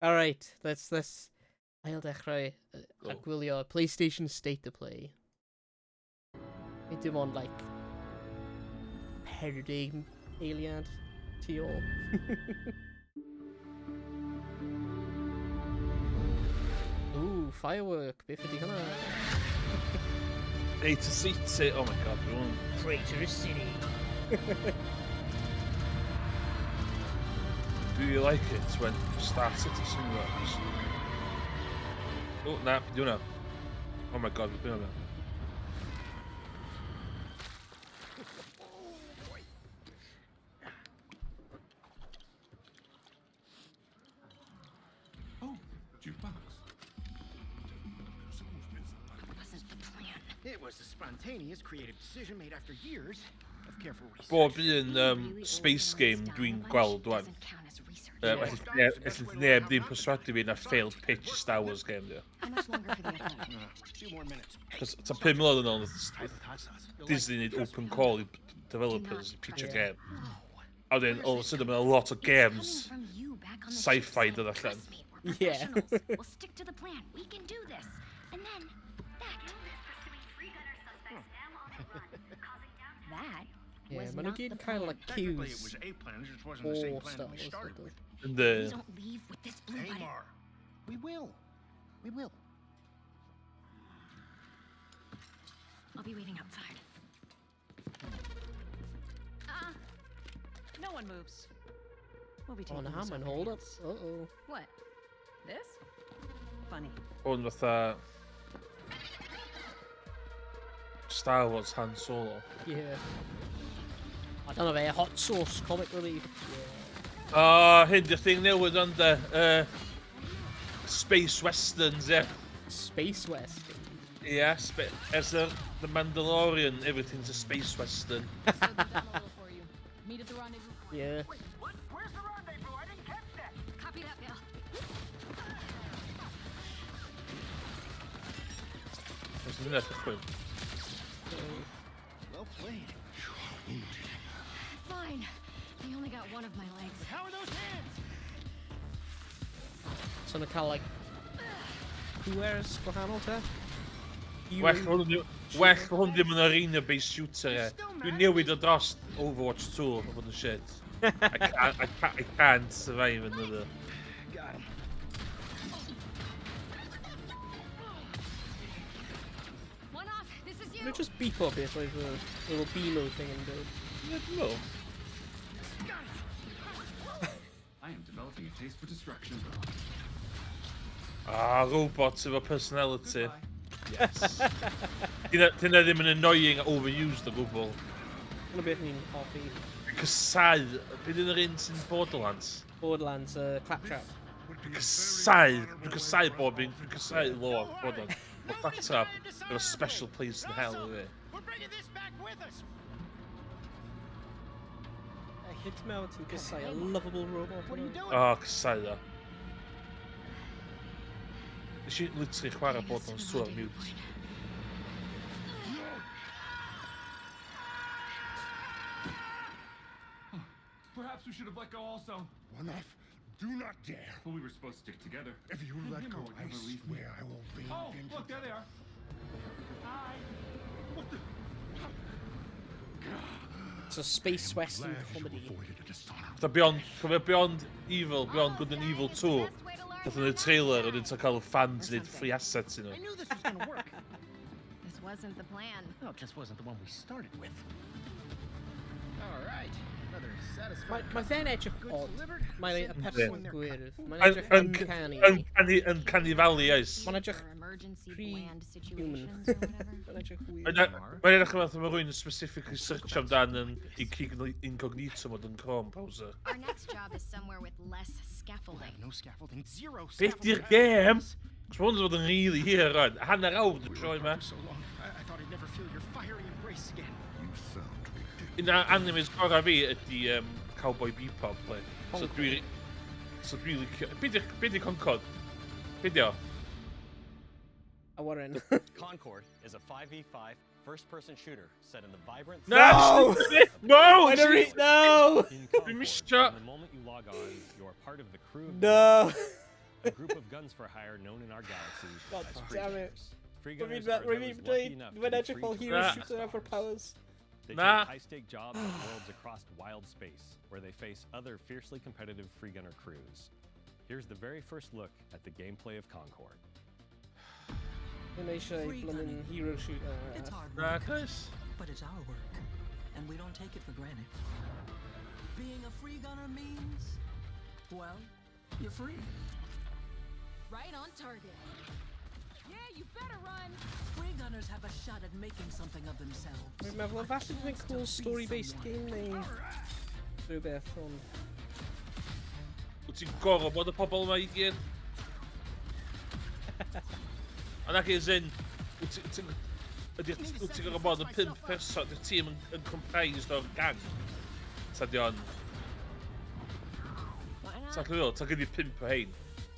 Alright, let's ail dechrau a Go. gwylio PlayStation State of Play. Nid dim ond, like, 40 eiliad tu ôl. Ooh, firework. Beth ydi hwnna? Traitor City. Oh my god, dwi'n... Traitor City. Do you like it when Star Citizen works? Oh, na, beth hwnna? Oh my god, beth hwnna? Oh, jukebox. Wasn't the plan. It was a spontaneous creative decision made after years of careful research. Bob un space game dwi'n gweld wan. Doesn't count as research. Ellith neb ddim perswadio fi na failed pitch Star Wars game, di. How much longer for the upload? Few more minutes. Cos ta 5 mlynedd yn ôl, Try with hot sauce. You'll like Disney it. neud open call i developers i pitch a Yeah. game. A wedyn, all of a sudden, mae lot o It's games coming from you back on the sci-fi ship, so dod allan. trust me, we're Yeah. professionals. We'll stick to the plan. We can do this. And then that. That Yeah, was maen nhw not gyd the yn cael plan. like Technically, it cues was a plan, it just wasn't the same o plan Star that we Wars. started ydw. with. Yndi. We don't leave with this blue button. Tamar. We will. We will. I'll be waiting outside. No one moves. We'll be O taking na, this mae'n off your hold up. hands. Uh-oh. What? This? Funny. Hwn fatha... Star Wars Han Solo. Yeah. I don't know fe, hot sauce comic relief. Yeah. O, oh, hyn di'r thing newydd ond de. Space Westerns, ie. Yeah. Space Western. Yeah, as the Mandalorian, everything's a space western. So the demo will for you. Meet at the rendezvous point. Yeah. Wait, what? Where's the rendezvous? I didn't catch that. Copy that, Bill. Os ydyn nhw'n cychwyn. Well played. Fine. I only got one of my legs. How are those hands? So nhw'n cael, like, pwers gwahanol te? Well, well, hwn ddim yn arena-based shooter, e. Dwi'n newid o dros Overwatch 2, o fod yn shit. I can't survive another. Got him. One off. This is you. Nhw just beep up beth oedd y little beamo thing yn dod. Ie, dwi'n meddwl. I am developing a taste for destruction. Ah, robots efo personality. Goodbye. Yes. Dyna ddim yn annoying a overused o gwbl. Dyna beth ni'n hoffi. Dwi'n casau... Beth yw'r un sy'n Borderlands? Borderlands, Claptrap. Dwi'n casau... Dwi'n casau bob un... Dwi'n casau lore Borderlands. Mae Claptrap efo special place in hell i fi. We're bringing this back with us. Hyd ti'n meddwl ti'n casau a lovable robot? What are you doing? O, oh, casau ddo. Nes i literally chwarae Borderlands 2 ar mute. Perhaps we should have let go also. One off. Do not dare. Well, we were supposed to stick together. If you And let him go, would I never leave me. swear I will rain Oh, vengeance. look, there they are. Hi. What the? It's a space western Glad you comedy. avoided a dishonorable. Fatha Beyond, cofio Beyond Evil, Beyond Good and Evil 2. Gath nhw'n trailer, wedyn ti'n cael y fans i wneud free assets i nhw. I knew this was gonna work. This wasn't the plan. Well, it just wasn't the one we started with. All right. Another Mae satisfying. mae fe'n edrych Goods odd. delivered. Mae'n y Sent person in their cup. gwyrdd. Mae'n edrych uncanny. Uncanny Valley, oes. Mae'n edrych Or emergency pre- bland human. situations or whatever. Mae'n edrych weird. Mae'n edrych yn fath mae rhywun yn specifically search amdan yn incognito mode yn Chrome browser. Our next job is somewhere with less scaffolding. No scaffolding. Zero Beth di'r scaffolding. gêm? Cos mae hwn yn fod yn really hir rwan. Hanner awr dy We were troi ma. For so long, I thought I'd never feel your fiery embrace again. You sound ridiculous. Un o animes gorau fi ydy Cowboy Bebop. Like. So dwi... So dwi licio... Be di Concord? Be di o? Awyren. Concord is a 5v5 first-person shooter set in the vibrant No! No! I don't no! In Dwi'n Concord, misio... from the moment you log on, you are part of the crew of the No! A group of guns for hire known in our galaxy God as free damn it. gunners. Free Rwy'n gunners are rwy'n those lucky dweud, enough to mae'n be edrych free fel to hero Na. reach the shooter efo'r stars. powers. They Nah. take high-stake jobs on worlds across wild space, where they face other fiercely competitive freegunner crews. Here's the very first look at the gameplay of Concord. Ddim eisiau Free blymyn gunning. hero shooter. It's hard Na, work, cys. but it's our work, and we don't take it for granted. Being a free gunner means, well, you're free. Right on target. Yeah, you better run. Free gunners have a shot at making something of themselves. Rwy'n meddwl, A falle bydd yn chance to cool be story-based someone. game neu rhywbeth, ond... Wyt ti'n gorfod bod y pobl yma i gyd? A nac as in, wyt ti'n wyt ti'n gorfod bod yn pump person, ydy'r tîm yn comprised o'r gang? Ta di o'n... Why not? Ta dwi'n ta gyd i pump o hein.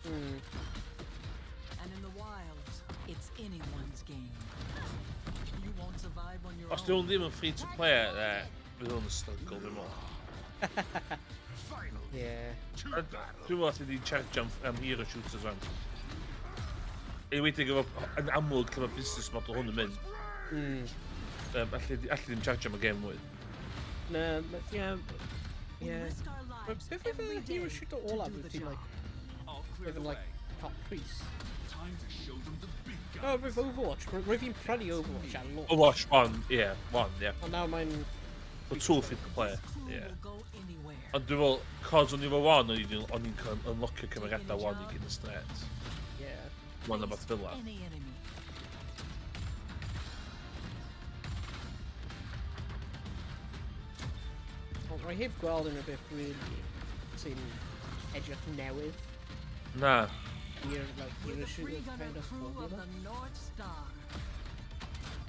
And in the wilds, it's anyone's game. You won't survive on your Os own. di hwn ddim yn free to play, fydd hwn yn struggle, dwi'n meddwl. Finally, Yeah. to Dwi'n battle. meddwl allu di charge am hero shooters rwan. Enwedig efo yn amlwg lle mae business model hwn yn mynd. Allu ddim charge am y game mwy. Na, yeah. We Yeah. risk our lives Beth oedd every y hero day shooter to olaf do wyt the ti'n job. like, I'll clear oedd the yn like way. top priest? Time to show them the big guns. Oh, roedd Overwatch. Roedd fi'n prynu Overwatch ar launch. Overwatch 1, yeah, 1, yeah. Ond nawr mae'n... But 2 free to play, This crew yeah. will go anywhere. Ond dwi'n meddwl, cos o'n i efo 1, o'n i'n unlockio cymeriadau 1 i gyd yn straight. Yeah. One o beth fel 'na. Any enemy. Ond rwy heb gweld unrhyw beth really sy'n edrych newydd Na. i'r like, We're hero the shooter free gunner kind of crew of formula. the North Star.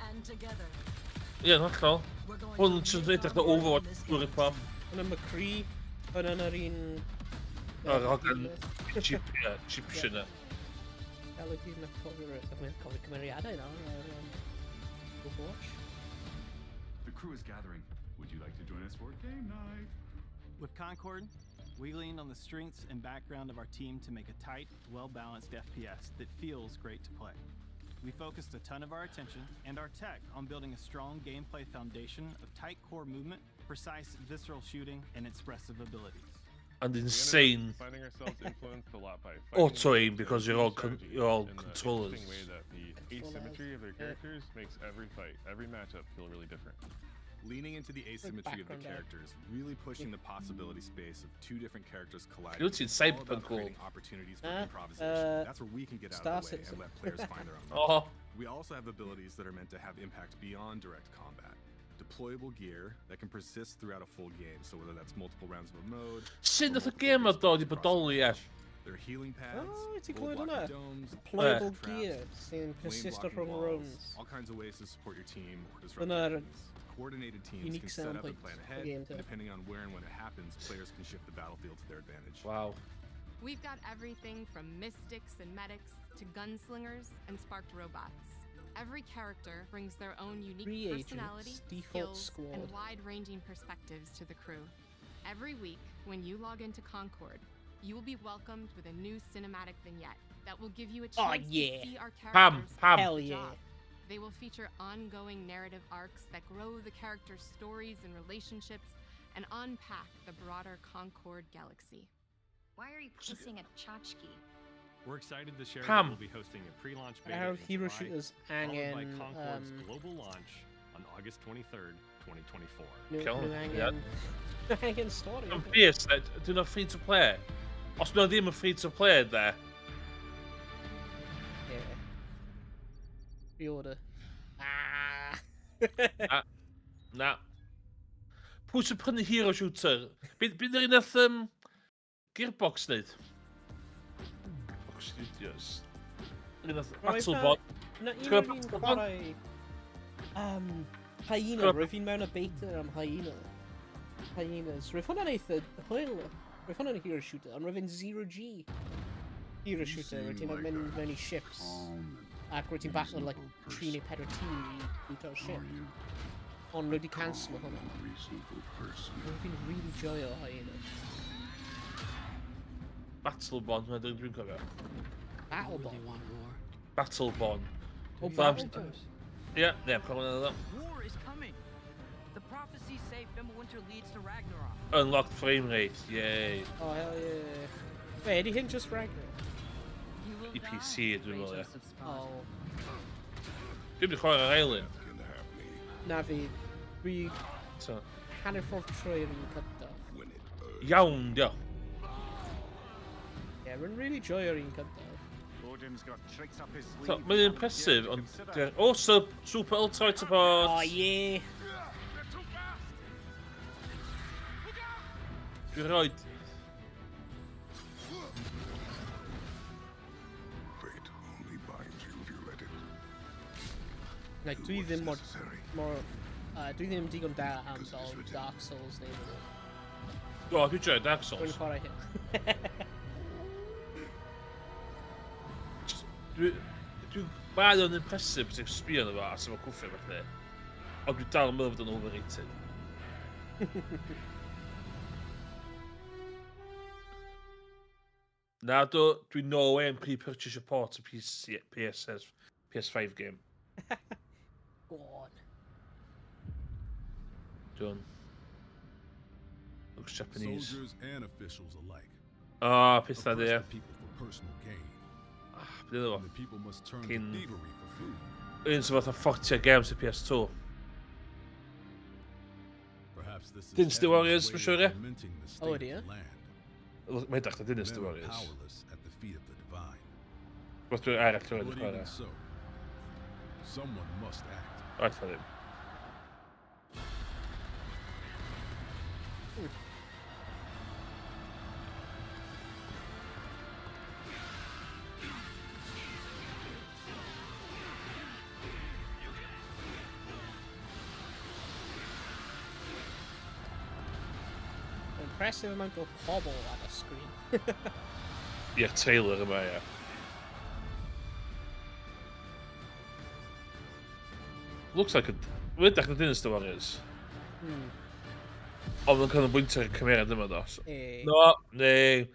And together, Ie, yn hollol. we're going Hwn to sy'n make edrych our na mark on Overwatch this 2 rip-off. Hwnna McCree, hwnna'n yr un... Yr hogan chip, ie, Egyptian yna. Fel ydy na cofio cymeriadau nawr ar Overwatch. The crew is gathering. Would you like to join us for game night? With Concord, we leaned on the strengths and background of our team to make a tight, well balanced FPS that feels great to play. We focused a ton of our attention and our tech on building a strong gameplay foundation of tight core movement, precise visceral shooting, and expressive abilities. And We ended up insane finding ourselves influenced a lot by fighting auto-aim games because and strategy you're all and the controllers. interesting way that the asymmetry of their characters makes every fight, every matchup feel really different. Leaning into the asymmetry of the background art. characters, really pushing the possibility space of two different characters colliding. Wyt ti'n is all about cyberpunk world. creating opportunities for improvisation. That's where we can get out Star of the way Citizen. and let players find their own. Oh. We also have abilities that are meant to have impact beyond direct combat. Deployable gear that can persist throughout a full game. So whether that's multiple rounds of a mode, Sut or nath y multiple gêm a dod i bases across bodoli, a e? match. There are healing pads, Oh, ti'n bullet clywed blocking hwnna? domes, Deployable traps, gear sy'n flame persist blocking rhwng walls, rounds. all kinds of ways to support your team or disrupt Dyna'r your enemies. Coordinated teams unique can set selling up and point plan y ahead, game and te. depending on where and when it happens, players can shift the battlefield to their advantage. Wow. We've got everything from mystics and medics to gunslingers and sparked robots. Every character brings their own unique Free agents, personality, default skills, squad. and wide-ranging perspectives to the crew. Every week, when you log into Concord, you will be welcomed with a new cinematic vignette that will give you a Oh, chance yeah. to see our Pam, characters Pam. Hell on the yeah. job. They will feature ongoing narrative arcs that grow the characters' stories and relationships and unpack the broader Concord galaxy. Why are you kissing a tchotchke? We're excited to share Pam. that we'll be hosting a pre-launch beta Our in hero July, shooters followed by angen... Concord's global launch on August 23rd, 2024. Nhw Cool. nhw angen... Angen stori. Yn fierce, dyn nhw'n free to play. Os nhw ddim yn free to play, de, Yeah. Pre-order. Ah! Na. Na. Pwy sy'n prynu hero shooter? Be yr un nath Gearbox wneud? Gearbox Studios. Yr un nath Roedd Battlebot. Na Ti'n un gwybod o'r un Battlebot? chwarae... Hyena, Gwybod- roedd fi'n mewn y beta am Hyena. Hyenas. Roedd hwnna'n eitha hwyl. Roedd hwnna'n hero shooter, ond roedd e'n zero G. Hero You shooter, seem roedd ti'n like mynd a mewn i ships. calm Ac roedd ti'n battle like 3 neu 4 tîm i loot o'r ship. Are you Ond nhw wedi cancel hwnna. a reasonable person? Roedd fi'n really joio Hyena. Battleborn, dwi'n cofio. Battleborn? Battleborn. Oh, Battleborn. Ie, ie, pan hwnna ddo. War is coming. The prophecies say Fimbulwinter leads to Ragnarok. Unlocked frame rate, yay. Oh, hell yeah. Wait, ydy hyn just Ragnarok? I PC, dwi'n meddwl, ie. Oh. Dwi'n mynd chwarae ar ail un. Na fi. Dwi hanner ffordd trwy yr un cyntaf. Iawn, dio. Ie, rwy'n really joio'r un cyntaf. Odin's got tricks up his sleeve. So, mae'n impressive, ond... Oh, Super Ultra support! Oh, yeah! Dwi'n rhoi... Fate only binds you if you let it. Like, dwi ddim mor... Dwi ddim digon da am fel Dark Souls neu rhywbeth. O, dwi'n joio Dark Souls. Rwy'n chwarae hyn. Mae o'n impressive sy'n sbio arno fo a sy'n cwffio felly. Ond dwi'n dal yn meddwl bod o'n overrated. Na, dwi no way yn pre-purchase a port o PC, PSS, PS5 game. Go on. Done. Looks Japanese. Soldiers and officials alike. Ah, pethau di, Oppress ie. the people for personal gain. Beth iddo And the people must turn to Cyn... thievery for food. Un sy'n fath o 40 games y PS2. Perhaps this is Dynasty heaven's Warriors, way mae'n siŵr, of ie? lamenting the Oh, state of ydi, the ie? land. Mae'n edrych na Dynasty Men are Warriors. powerless at the feet of the divine. Rwy'n dwi'n arall dwi'n But chwarae. even so, someone must act. Right, ddim. Impressive amount o pobl ar y sgrin. I'r trailer yma, ie. Looks like a... Mae'n edrych na Dynasty Warriors. Ond mae'n canolbwyntio ar y cymeriad yma, do. So... Eh. No, nee.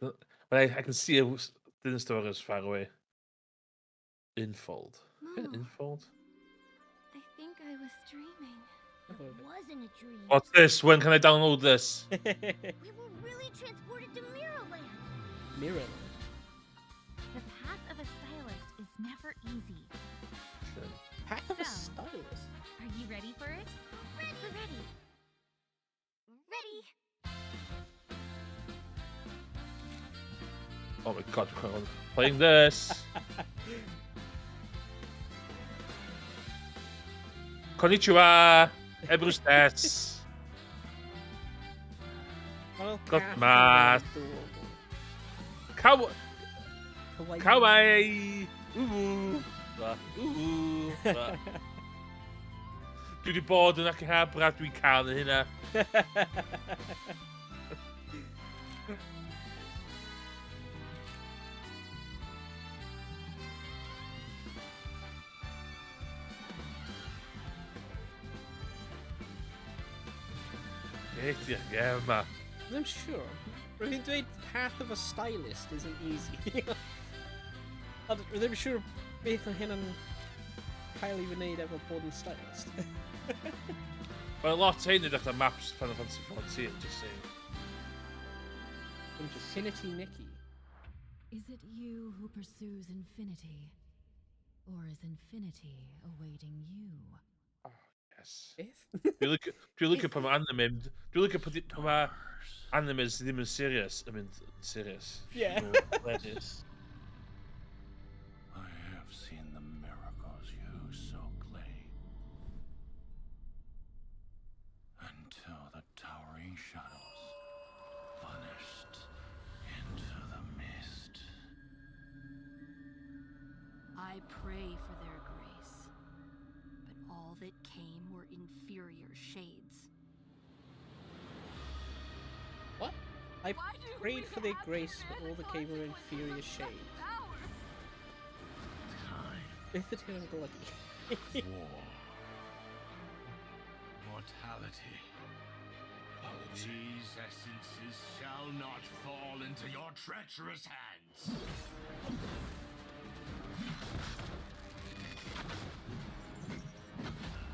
But I can see a Dynasty Warriors far away. Infold. Momo. Infold? I think I was dreaming. It wasn't a dream. What's this? When can I download this? We were really transported to Mirrorland. Mirrorland? The path of a stylist is never easy. Path of a So, stylist? Are you ready for it? We're ready. Ready. Oh my god, I'm playing this. Konnichiwa! Ebrus des! Well, Got cath mas. yn adorable. Kawaii. Kawaii! Woo! Woo! Dwi wedi bod yn Akihabara, dwi'n cael hynna. Beth yw'r gem yma? Ddim siŵr. Rwy'n fi'n dweud path of a stylist isn't easy. Ond rwy ddim siŵr beth mae hyn yn cael ei wneud efo bod yn stylist. Mae lot hyn yn edrych maps Final Fantasy 14, just saying. Infinity Nikki. Is it you who pursues infinity? Or is infinity awaiting you? Yes. Beth? Dwi'n licio pan mae anime... Dwi'n licio pan mae anime sydd ddim yn serious yn mynd yn serious. Yeah. Hilarious. I have seen the miracles you so claim. Until the towering shadows vanished into the mist. I pray for their grace, but all that came were inferior shades. What? I prayed for their grace, but all that came were inferior shades. Beth ydy hyn yn golygu? War. Mortality. These essences shall not fall into your treacherous hands.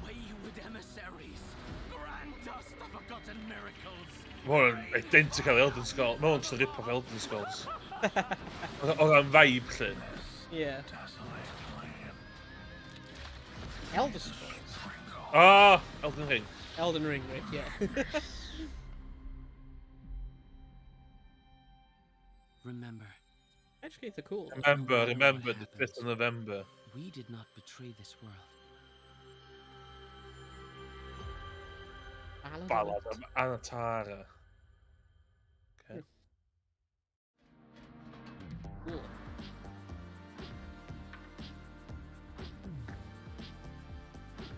Wayward emissaries, grant us the forgotten miracles. Mae hwn yn identical i Elden Scrolls. Mae hwn just a rip-off Elden Scrolls. Oedd o'n vibe, lle. Yeah. Elder Scrolls. Ah, Elden Ring. Elden Ring, right? Yeah. Remember, Actually, it's a cool. Remember, remember the 5th of November. we did not betray this world. Ballad of Anatara. Okay. Cool.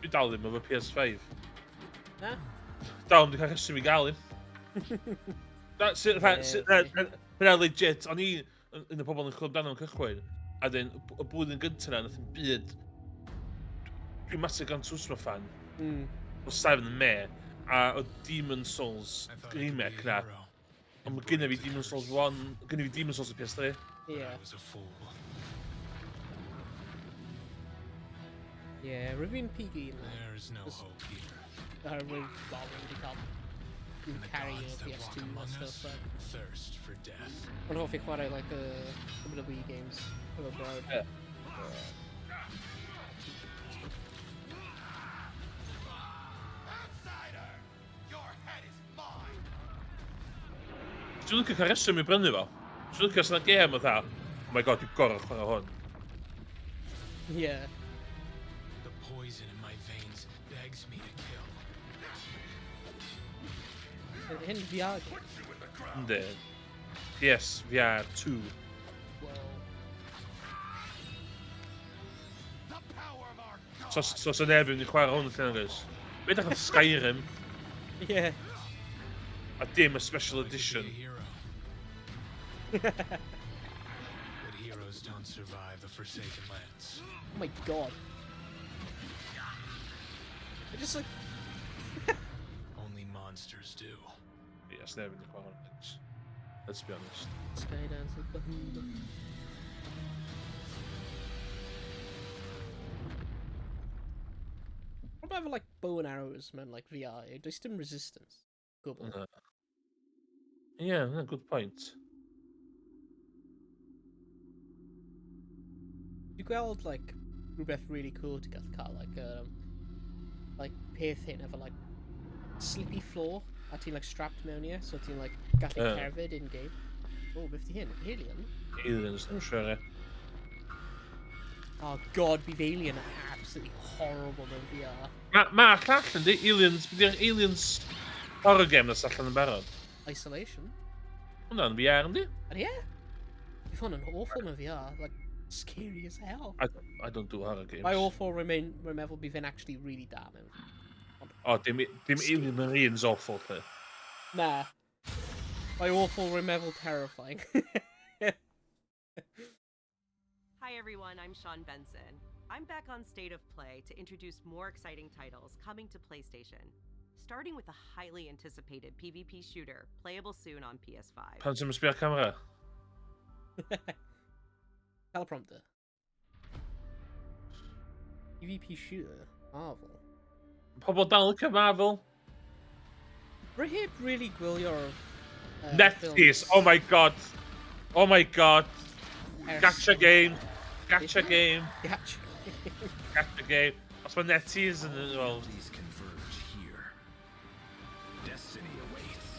Dwi dal ddim efo PS5. Na? Dal ddim wedi cael rheswm i gael un. That's it, that's it, hynna legit. O'n i yn y pobl yn chwilio amdano yn cychwyn, a dyn, y blwyddyn gyntaf na, nath yn byd... Dwi'n massive Gran Turismo fan. O 7 yn me, a o Demon Souls remake na. Ond mae gynna fi Demon Souls 1, gynna fi Demon Souls y PS3. Yeah. I was a fool. Yeah, rwy'n fi'n PG yn There is no hope here. Oherwydd, well, rwy'n wedi cael And the carry gods y that walk PS2 and among stuff, us but thirst for death. Mae'n hoffi chwarae, like, y WWE games efo brawd. Yeah. Outsider! Your head is mine! Dwi'n licio cael rheswm i brynu fo. Dwi'n licio sy'n gêm o dda. Oh my god, dwi'n gorau chwarae hwn. Yeah. The poison in my veins begs me to kill. Hyn VR game. Yndi. PS VR 2. Well, So, so neb yn mynd i chwarae hwn yn lle nag Be ddech Skyrim yeah. a dim y special edition. But heroes don't survive the Forsaken Lands. Oh my god. I just like Only monsters do. Yes, neb yn mynd i chwarae hwn. Let's be honest. Skydance with the What about like bow and arrows mewn like VR? Does dim resistance. Gwbl. Na. Yeah, yeah, good point. Dwi'n gweld like rhywbeth really cool ti'n gallu cael like peth hyn efo like slippy floor a ti'n like strapped mewn i e, so ti'n like gallu Ie. cerdded in game. Oh, beth di hyn? Alien? Aliens, dwi'n siŵr e. Oh god, bydd Alien yn absolutely horrible mewn VR. Ma, ma llall yndi, Aliens, bydd Aliens horror game nas allan yn barod. Isolation. Hwna'n VR yndi? And yeah, bydd hwn yn awful mewn VR, like scary as hell. I don't do horror games. Mae awful remain, rwy'n meddwl bydd fe'n actually really da mewn. O, dim Alien Marines awful, lle. Na. Mae awful rwy'n meddwl terrifying. Hi everyone, I'm Sean Benson. I'm back on State of Play to introduce more exciting titles coming to PlayStation, starting with a highly anticipated PvP shooter playable soon on PS5. Pan ti'n sbio ar camera? Teleprompter. PvP shooter. Marvel. Pobl dal licio Marvel. Rwy heb really gwylio'r Netflix, ffilms oh my god. Oh my god. ers- Gacha game. Gacha game. Gacha game. Gacha game. Os mae NetEase yn... Well, These converge here. Destiny awaits.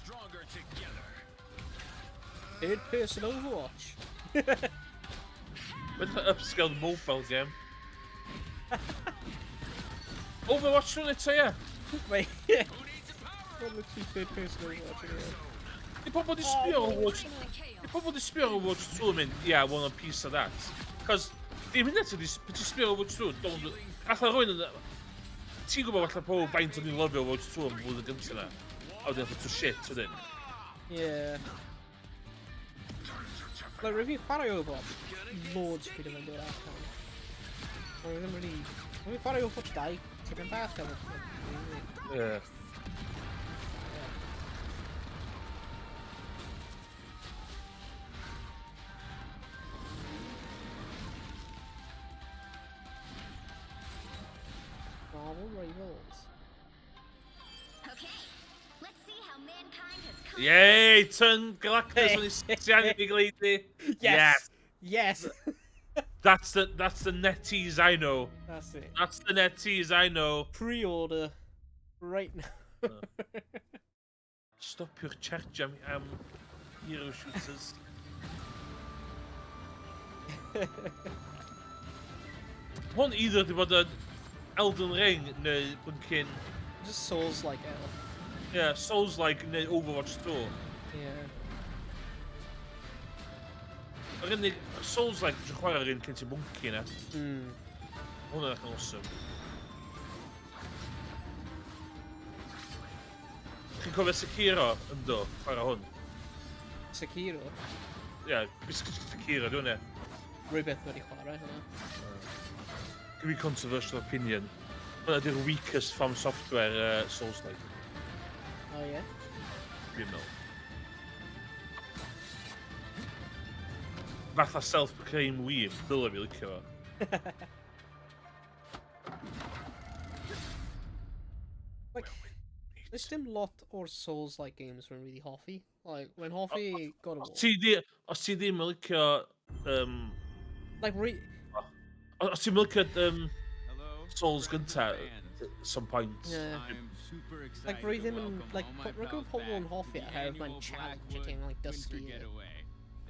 Stronger together. Third person Overwatch. With the upscaled mobile game. Overwatch rhywun eto, ie. Wait, yeah. What looks like third person Overwatch anyway. Di pobl di sbio ar Overwatch... Di pobl di sbio ar Overwatch 2 yn mynd, yeah, I want a piece of that. Cos, dim hynny ti, di sbio ar Overwatch 2, don't... Fatha rhywun yn... Ti'n gwybod fatha pob faint o'n i'n lyfio Overwatch 2 yn blwyddyn gyntaf na. A wedyn fatha to shit, wedyn. Yeah. Like, rwy'n fi'n chwarae Overwatch loads pryd o'n dod allan. Rwy'n ddim really... Rwy'n fi'n chwarae Overwatch 2, tipyn bach efo... Ie. Marvel Rivals. Okay, let's see how mankind has come. Yay! Turn Galactus when he's standing lady. Yes! Yes! That's the NetEase I know. That's it. That's the NetEase I know. Pre-order right now. Stop your charge am hero shooters. Hwn either di bod yn Elden Ring neu blinking... Just Souls-like L. Yeah, Souls-like neu Overwatch 2. Yeah. Yr unig Souls-like dwi'n chwarae'r un cyn ti monkey na. Hwnna'n awesome. Chi'n cofio Sekiro ynddo, chwarae hwn? Sekiro? Ie, yeah, Sekiro, dwi'n e. Rhywbeth wedi chwarae hwnna. Give me controversial opinion. Hwnna di'r weakest From Software Souls-like. Oh, yeah? Dwi'n meddwl. Fatha self-proclaimed weeb, dylai fi licio fo. Like, there's dim lot o'r Souls-like games rwy'n really hoffi. Like, when hoffi God of War. Os ti ddim yn licio... Like, Os ti'n licio Souls gynta, at some point. Yeah. Like, rwy ddim yn... Like, rwy'n gwybod pobl yn hoffi a oherwydd mae'n challenge a thing, like, dysgu... Yeah.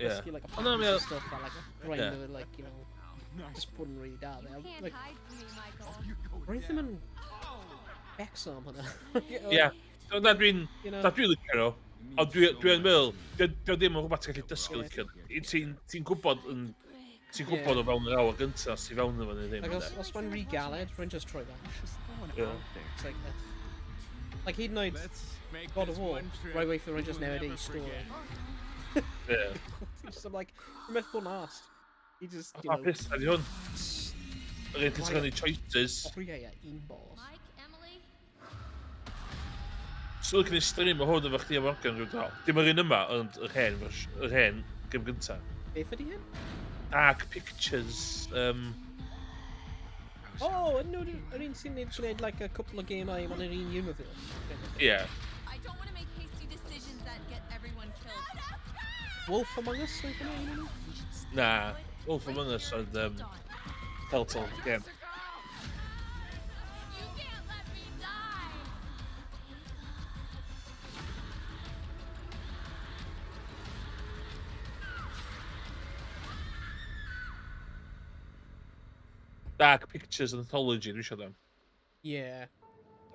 Dysgu, like, a Oh, no, patterns yeah. and stuff, a, like, grind Yeah. of it, like, you know, just bod yn really da. You can't Like, hide from me, Michael. rwy ddim yn becso am hwnna. Yeah. Na dwi'n... You know? Na dwi'n licio nhw. Ond dwi'n meddwl, dio ddim yn rhywbeth ti'n gallu dysgu licio. Ti'n gwybod yn... Ti'n gwybod o fewn yr awr gyntaf os ti fewn efo neu ddim. Like, os mae'n rhy galed, rwy'n just troi fe. Yeah. It's like, that. Like, hyd yn oed God of War, right way for rwy'n just newid ei story. Yeah. Just, I'm like, rwy'n methu bod yn arsed. He just, you A know... peth ydi hwn. Yr un ti'n sgwennu choices. Oriau a un boss. Mike, Emily, So looking i stream o hwn efo chdi a Morgan rhyw dro. Dim yr un yma, ond yr hen, yr hen gêm gynta. Beth ydi hyn? Dark Pictures. Oh, yn nhw yr un sy'n neud gwneud like a couple of gemau mewn yr un universe. Yeah. I don't want to make hasty decisions that get everyone killed. Wolf Among Us, oedd hwnna un nhw? Na, Wolf Among Us oedd Telltale game. You can't let me die. Dark Pictures Anthology, dwi eisiau them. Yeah.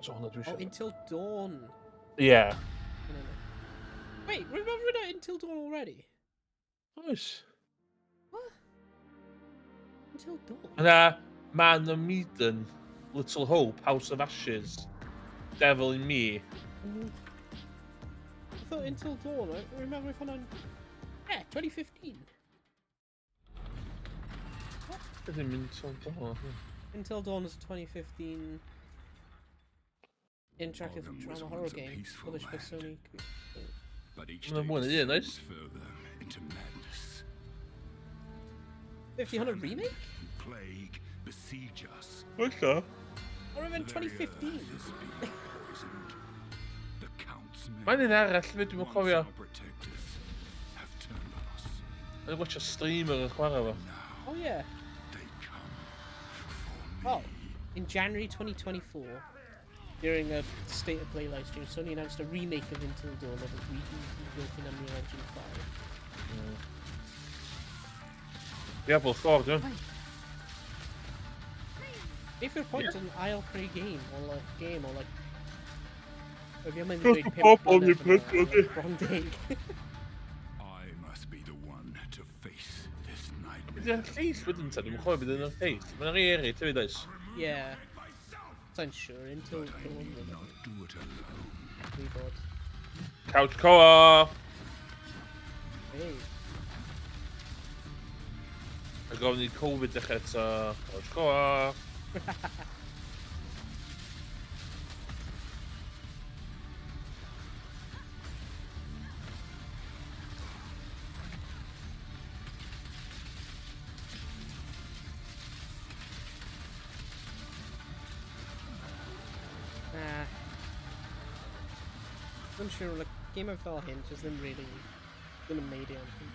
So hwnna dwi Oh, eisiau. Until Dawn. Yeah. Wait, remember that Until Dawn already? Oes. What? Until Dawn? Yna, Man of Medan, Little Hope, House of Ashes, Devil in Me. I thought Until Dawn, I remember if hwnna'n... Yeah, 2015. Ddim Until Dawn. Until Dawn is a 2015 interactive Arkham was drama horror once a game peaceful published by land. Sony. But each Mae'n day mwy na un, descends oes? further into madness. 1500 remake? Plague besiege us. Ella. I remember in 2015. Poisoned. The count's men, Mae'n un arall hefyd, dwi'n once cofio. our protectors, have turned on us. Mae'n watch a streamer yn chwarae fo. Oh yeah. They come for me. Oh, in January 2024, during a State of Play live stream, Sony announced a remake of Until Dawn that was rebuilt in Unreal Engine 5. Diablo 4, dwi'n. If you're point yn ail creu game, or like, game, or like... If you're mynd i Just dweud a pump pop on mlynedd your yn ôl, pet, like, bron deg. I must be the one to face this nightmare. Ydy'r lleill wedyn ta, dwi'n cofio beth ydy'r lleill. Mae'n rei eraill hefyd oes. Yeah. Sa'n siŵr, Until But I Dawn. need not do it alone. Gwybod. Couch co-op! Hey. A gofyn i Covid dechrau eto. Oes coa. Nah. I'm sure, like, game of fel hyn, just ddim really, ddim yn neud i anything.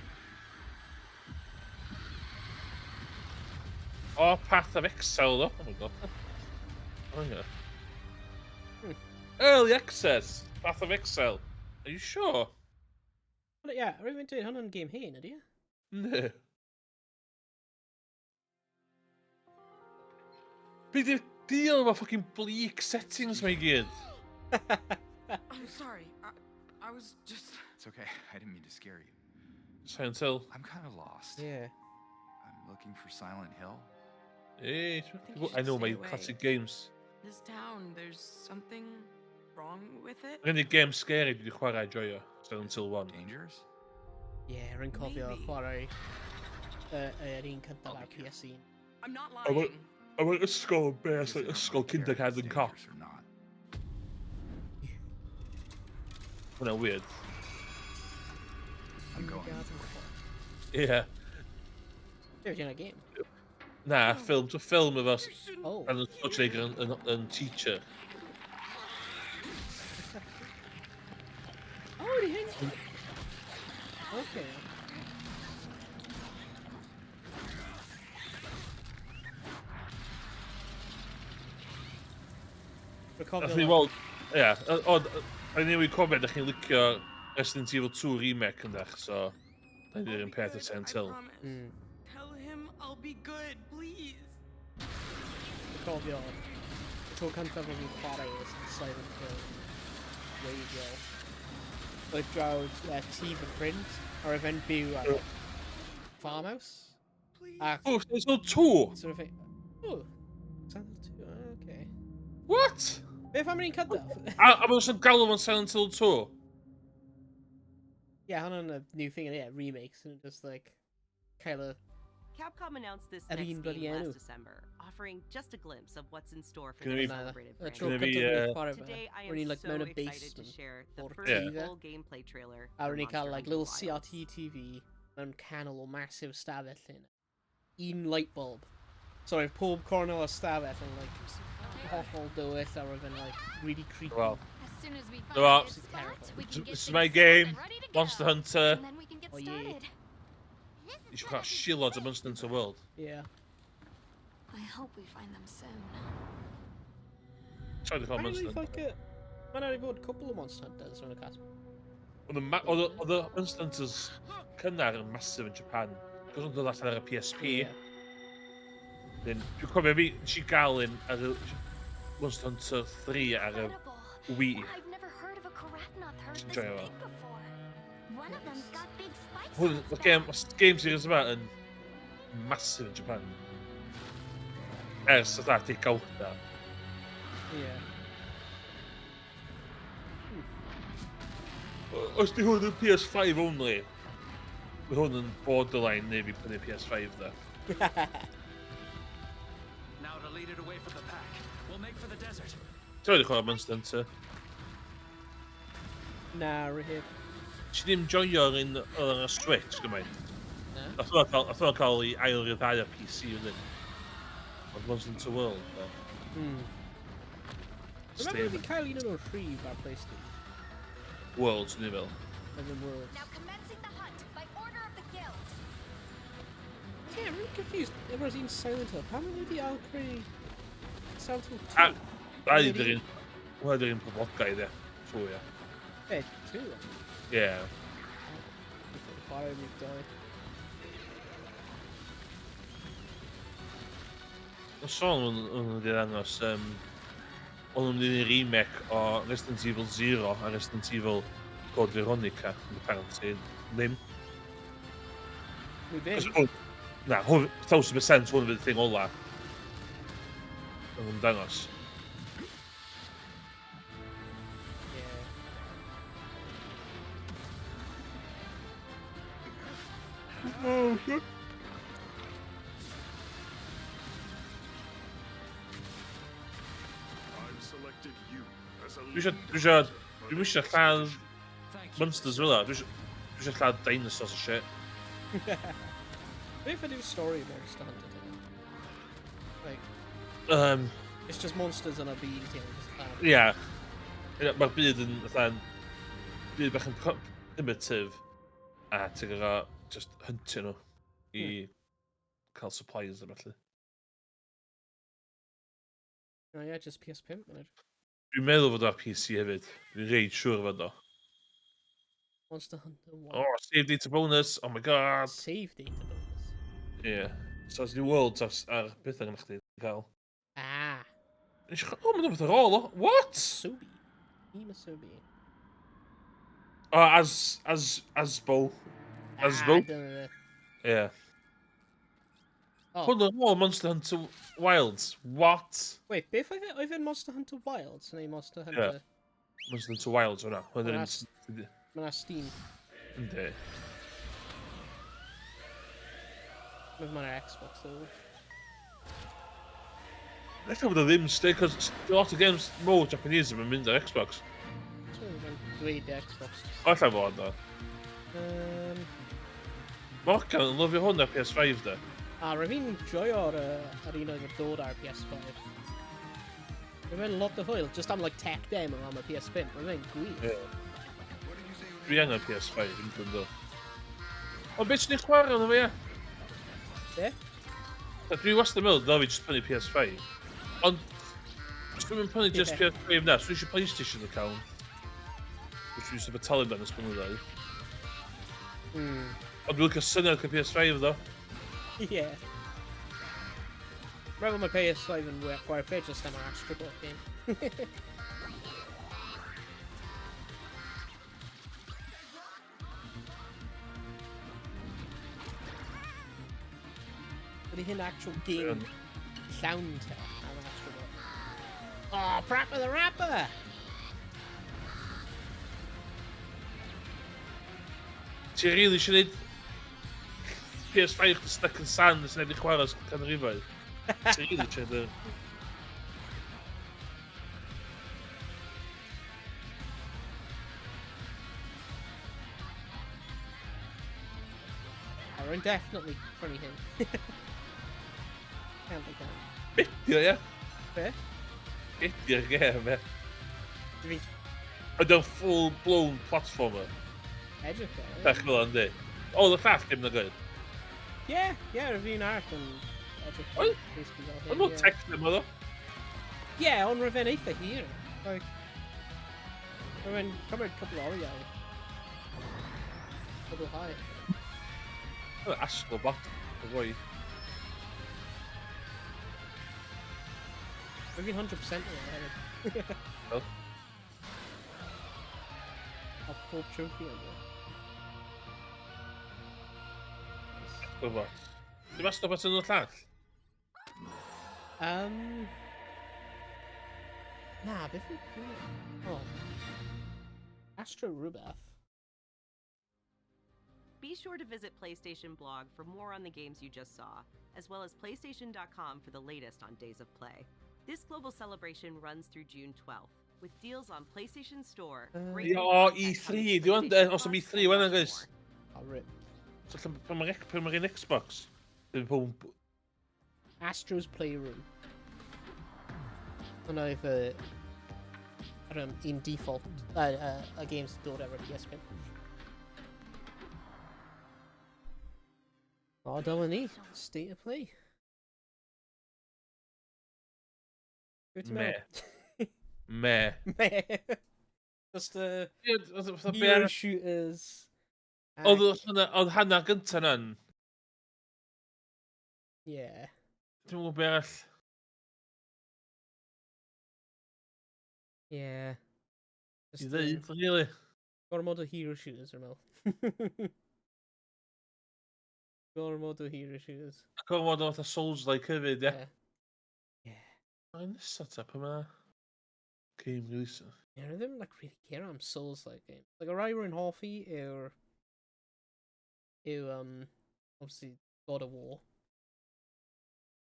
Oh, Path of Exile, though. Oh my god. Oh yeah. Early access! Path of Exile. Are you sure? Ond, ie, rwy'n mynd dweud hwnna'n game hen, ydy e? Ne. Be di'r deal efo fucking bleak settings mae i gyd? I'm sorry. I was just. It's okay. I didn't mean to scare you. Silent Hill. I'm kind of lost. Yeah. I'm looking for Silent Hill. Hey, think you I should know stay my away. classic games. This town, there's something wrong with it. Yr unig game scary dwi wedi chwarae joio. Silent Hill 1. Dangerous? Ie, rwy'n cofio Maybe. chwarae yr un cyntaf ar PS1. I'm not I lying. went, I went ysgol yn bes, like ysgol kindergarten cop. Dangerous or not. Hwna'n weird. I'm going. Ie. Yeah. Be wedi yna game? Na, ffilm, to ffilm efo Oh. Arnold Schwarzenegger yn teacher. Oh, ydi hyn? Okay. Rwy'n cofio... Nath ni weld, ie, ond, o'n i newid cofio, ydych chi'n licio Resident Evil 2 remake yndach, so, da ni'n un peth o Silent Hill. Tell him I'll be good, please. Rwy'n cofio... Y tro cyntaf o'n i'n chwarae is Silent Hill Radio. Oedd draw tŷ fy ffrind, a roedd e'n byw ar farmhouse. Ac... Oh, Silent Hill 2? Sort of thing. Oh, Silent Hill 2, okay. What? Beth am yr un cyntaf? A maen nhw'n galw fo'n Silent Hill 2? Yeah, hwnna'n a new thing, yeah, remakes, and just like, kind of... Capcom announced this Yr next un bloody game enw. last December, offering just a glimpse of what's in store for Gonna the be- celebrated Y tro Gonna be, cyntaf o'n i'n chwarae fe, Today, I o'n i'n am like so mewn y excited to basement share the o'r first tŷ fe. full gameplay trailer A for ro'n i'n cael Monster like Hunter little Wilds. CRT TV mewn canol o massive stafell hyn. Un light bulb. So roedd pob cornel o'r stafell yn like hollol dywyll a roedd yn like really creepy. Wel. As soon as we find Dyma, a good spot, we can get this is my things set up game, and ready to go. Monster Hunter. And then we can get Oh, yeah. started. Eisiau chwarae shitloads o Monster Hunter World. Yeah. I hope we find them soon. Try to call I Monster really Hunter. like it. Mae'n already bod cwpl o Monster Hunters rhwng y cas. Oedd y Monster Hunters cynnar yn massive yn Japan. Cos o'n dod allan ar y PSP. Yeah. Then, dwi'n cofio fi, nes i gael un ar y Monster Hunter 3 ar y Wii. I've never heard of a Karatnoth herd this Enjoy big before. One of them's got big spikes Hwn, on its y back. game, game series yma yn massive in Japan. Ers y degawda. Yeah. Os di hwn yn PS5 only, mae hwn yn borderline neu fi prynu PS5 da. Now to lead it away from the pack. We'll make for the desert. Ti'n wedi chwarae Monster Hunter? Na, rwy heb. Ti ddim joio'r un oedd ar y Switch gymaint? Na. Nath hwnna cael ei ail ryddhau ar PC wedyn. Ond Monster Hunter World, da. Dwi'n meddwl fi cael un o'n nhw'n rhif ar PlayStation. World, dwi'n fel. Oedd yn World. Now commencing the hunt by order of the guild. Yeah, I'm really confused. Efo'r un Silent Hill, pam wedi ail creu Silent Hill 2? A, ydy'r un, hwnna ydy'r un poblogaidd, ie. Trwy, ie. Eh, 2? Ie. Chwarae mi doi. O'n sôn o'n wedi ddangos, o'n nhw'n mynd i remake o Resident Evil 0 a Resident Evil Code Veronica, ond apparently ddim. Mi ddim. Na, hwn, 1000% hwn fydd y thing ola. O'n nhw'n dangos. Yeah. Oh, shit. selected you as a Dwi eisiau, dwi eisiau, dwi'm eisiau lladd monsters fel 'a. Dwi eisiau, dwi eisiau lladd dinosaurs a shit. Beth ydy'r stori Monster Hunter te? Like, it's just monsters yn y byd ti'n just lladd. Ia. Ie, mae'r byd yn fatha'n byd bach yn primitive a ti'n gorfod just huntio nhw i cael supplies a ballu. Oh yeah, just PS5 mae'n edrych. Dwi'n meddwl fod o ar PC hefyd. Dwi'n reit siŵr fod o. Monster Hunter 1. Oh, save data bonus. Oh my God. Save data bonus. Ie. Yeah. So, os New Worlds ar pethau gyda chdi gael. Ah. Nes i O, mae'n rhywbeth ar ôl o. What? Asobi. Imasobi. O, Asbo. Asbo. Ah, dyna fe. Ie. Oh. Hwn ar ôl Monster Hunter Wilds. What? Wait, beth oedd e? Oedd e'n Monster Hunter Wilds neu Monster Hunter? Yeah. Monster Hunter Wilds hwnna. Hwn yr un. Mae'n Steam. Yndi. Mae'n ar Xbox though. Ella bod o ddim stick, cos lot o games more Japanese yn mynd ar Xbox. Mae'n dweud Xbox. O, ella fod o. Morgan yn lyfio hwn ar PS5 da. A rwy'n fi'n joio'r yr un oedd yn dod ar PS5. Rwy'n lot o hwyl, just am like tech demo am y PS5. Rwy'n gwych. Yeah. Dwi angen PS5 yn dod. Ond beth sy'n ei chwarae yna fe, ia? Be? A dwi wastad yn meddwl, ddyla fi just prynu PS5. Ond, os dwi'n prynu just PS5 na, so dwi eisiau PlayStation account. Which dwi'n eisiau talu amdano ers blynyddoedd. Ond dwi'n licio syniad cael PS5 ddo. Yeah. Meddwl mae PS5 yn gwerth e just am yr Astro Bot game. Ydy hyn actual game llawn te am Astro Bot? Oh, Prapper the Rapper! Ti'n really eisiau gwneud PS5 chdi stuck in sand nes neb i chwarae ers canrifoedd? Ti'n really eisiau dy... Oh, rwy'n definitely prynu hyn. Can't be can. Be di o, ie? Be? Be di'r gêm, ie? Fi... Ydy o'n full-blown platformer? Edrych e. Bech fel yndi. O, y llall dim na gyd. Ie, yeah, fi'n arall yn edrych Oedd? basically fel hyn, Ond nhw'n ie. tech demo ddo. Ie, ond roedd fe'n eitha hir. Like, roedd fe'n cymryd cwpl o oriau. Cwpl high. Oh, Astro Bot. Y boi. Roedd fi'n 100% o hefyd. Oh. A pob trophy yn ddo. Astro Bot. Dim Astro Bot yn y llall? Na, beth yw... Oh. Astro rhywbeth. Be sure to visit PlayStation Blog for more on the games you just saw, as well as PlayStation.com for the latest on Days of Play. This global celebration runs through June 12th, with deals on PlayStation Store, great Ie, new o, content E3, coming to di wan, PlayStation os am Plus, E3 and wan, much guys. more. Oh, rip. So, pan mae'r un Xbox, ddim pob... Astro's Playroom. Hwna oedd y... I don't know, un default y games dod efo PS5. O, dyma ni. State of Play. Be ti'n Me. meddwl? Me. Me. Just Ie, fatha be hero shooters. Oedd hanner gynta na'n... Yeah. Dwi'n gwybod be arall. Yeah. I Just, ddeud, really. Gormod o hero shooters, rwy'n meddwl. Gormod o hero shooters. A gormod o fatha Souls-like hefyd, ie. Yeah. Mae'n nesa ta, pa ma game release. Yeah, I ddim like really care am Souls-like games. Like, y rai rwy'n hoffi yw obviously God of War.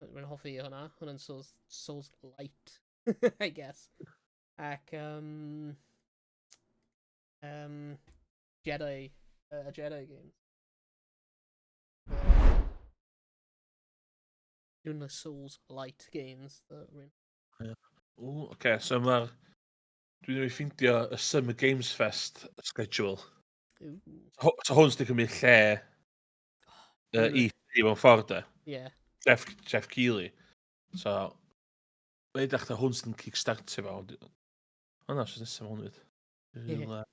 Rwy'n hoffi hwnna. Hwnna'n Souls light, I guess. Ac Jedi, Jedi games. Doing the Souls Light games. That were in. Ie. O, oce, okay, so mae'r... Dwi'n ei ffeindio y Summer Games Fest schedule. Ooh. So hwn sy'n cymryd lle E3 mewn ffordd de. Yeah. Jeff Keighley. So, mae'n edrych na hwn sy'n kickstartio fo. O na, sy'n nesaf hwn fyd. Ie.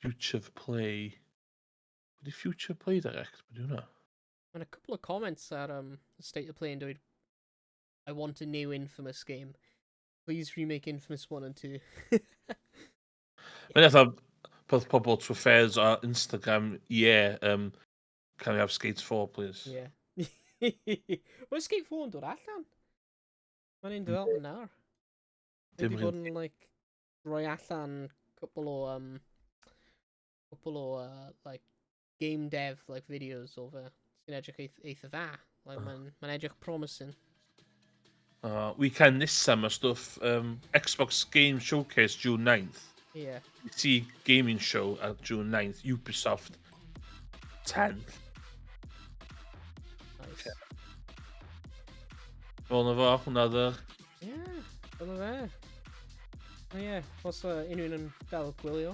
Future of Play. Wedi Future Play Direct? Be di hwnna? Mae'n a couple of comments ar State of Play yn dweud, "I want a new Infamous game. Please remake Infamous 1 and 2." Mae'n eitha peth pobl trwy fairs ar Instagram, "Yeah, can I have Skate 4, please?" Yeah. Mae Skate 4 yn dod allan. Mae'n in development nawr. Mae Dim wedi bod yn, like, rhoi allan couple o like, game dev, like, videos o fe. Sy'n edrych eitha dda. Like, mae'n edrych promising. Weekend nesa mae stwff Xbox Game Showcase June 9th. PC Gaming Show ar June 9th. Ubisoft 10th. Nice. Fel na fo, hwnna dda. Yeah, dyna fe. O ie, os unrhyw un yn dal gwylio,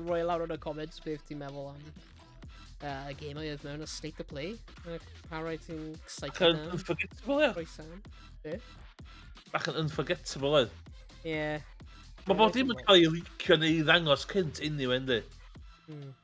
roi lawr yn y comments beth ti'n meddwl am y game oedd mewn y State of Play. Pa rai ti'n excited Bach yn am? unforgettable, ie. Roi Sam. Be? Bach yn unforgettable, oedd. Ie. Mae bob dim yn cael ei leakio neu ei ddangos cynt anyway, yndi? Mm.